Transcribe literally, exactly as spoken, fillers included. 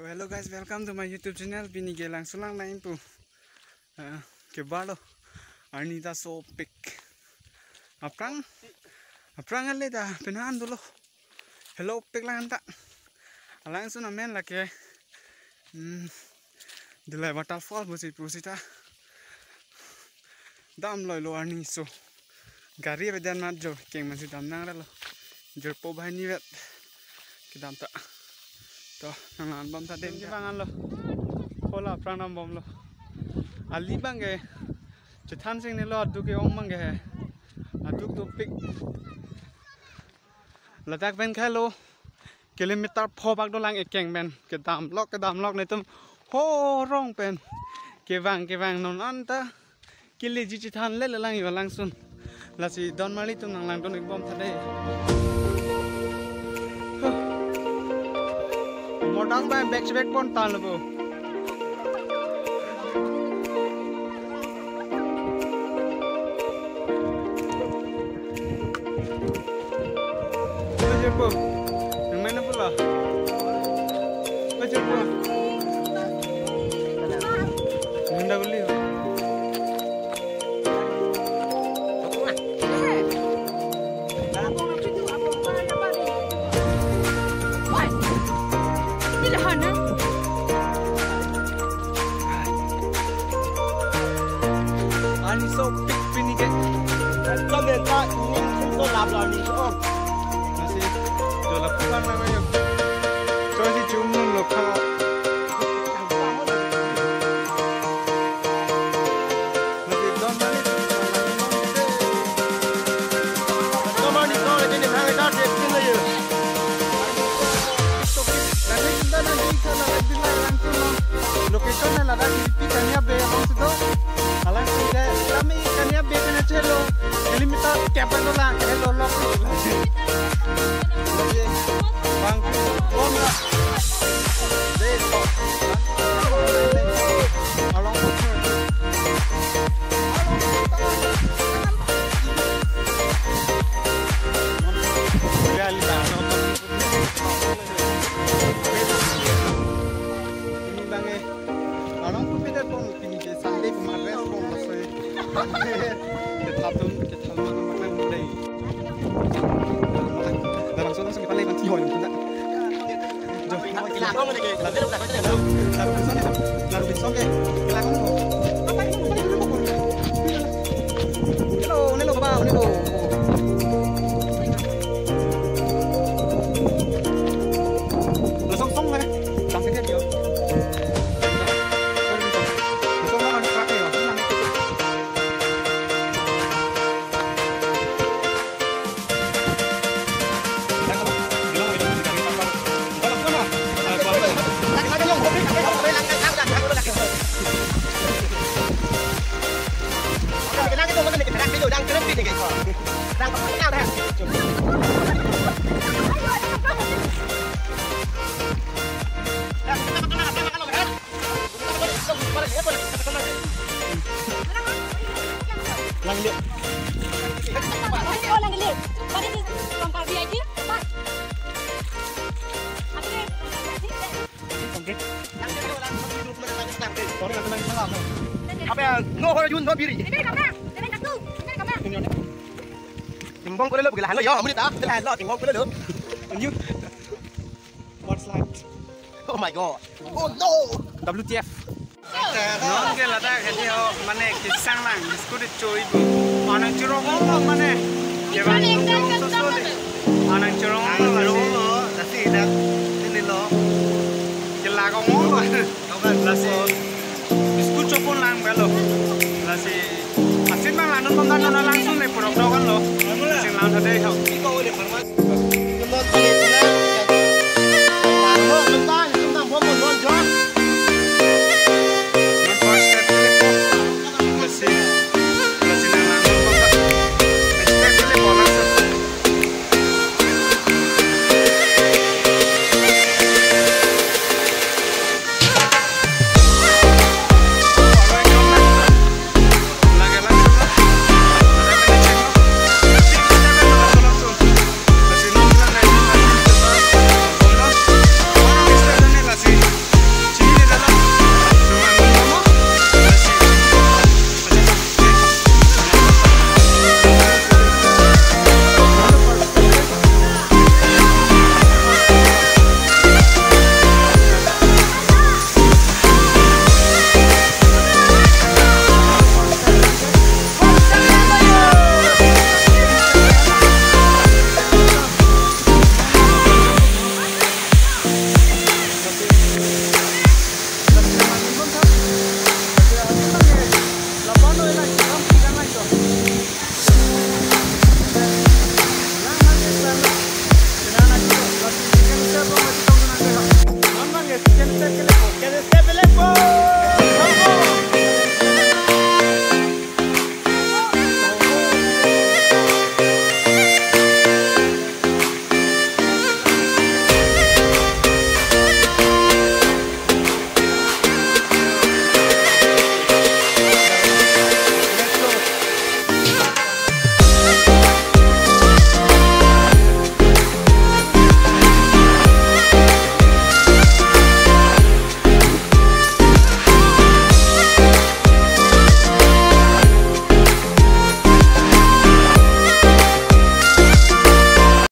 So, hello guys, welcome to my YouTube channel. Pini ke langsun lang nangpo. Ah, ke balo. Arni ta sopik. Aphrang, aphrang ale ta penan dolo. Hello, pik lang ta. Alangsun amen lake. Hmm. Dulai waterfall pusi pusita. Damloi lo arni so. Gari avedet mat jo keng masi dam nangralo. Jirpo banghini vet. Kedam ta. To, nanglangbom ta den. Ke bang anlo. Kola aphrang dambomlo. Ali bang ke. Chethan sing nelo aduk ke-ong bang ke he. Aduk dopik. Ladak pen khalo kilometer pho bak dolang ekeng pen. Kedam lok, kedam lok netum horong pen. Kevang, kevang non anta. Keleji chethan le lelang yo langsun. Lasi don marli atum nanglangdun ikbom tha dei. Mordas bai back back pon tan lo. Oi, Jirpo. Yang mana pula? Oi, Jirpo. Munda guli. Ani sopik pini ke. Kami ta ning sim to lap lap ni. Oh. Masih dola pulang nama yo. Coba si Jumnun lo kha. Masih don mani. Don mani don ini hang ta dia kin lo yo. Location na ladak Kaniap Bay along si do. Alangsi ke kami Kaniap Bay kana chelo. Kilometer kep pen dolang, chelo lok. Bang, bom la. Dei, along. Ini bang eh, orang tu beda pun pini ke Sunday kemarin pun masih. Kita tu, kita tu makan mulai. Dalam sana sampai paling nanti hoi kita. Jo, kita lakukan lagi. Lalu, lalu, lalu, lalu, lalu, lalu, lalu, lalu, lalu, lalu, lalu, Hello, hello, baba, hello. Lasong song mana? Lasong song mana? Langli. Oh, Langli. What is this from Karbi I D? Apa? Apa? Sorry, aku lagi salah. Apa ya? No horojun, no biri. Ini kamera. Ini kamera. Ini kamera. Tingbong ko lelo, bigla halo, yo, amonit ah. Bigla halo, tingbong ko lelo. What's like? Oh my God. Oh no. W T F. Non ke ladak hedi ho, mane kisang lang, biscuit choi bu. Anang churong ho, mane. Kevan churong so so le. Anang churong ho, lasi dak ini lo. Kelak ho, lasi. Biscuit chopon lang belo. Lasi. Asin bang lanun pemdan non langsung le purok dokan lo. Sing lang tadi ho.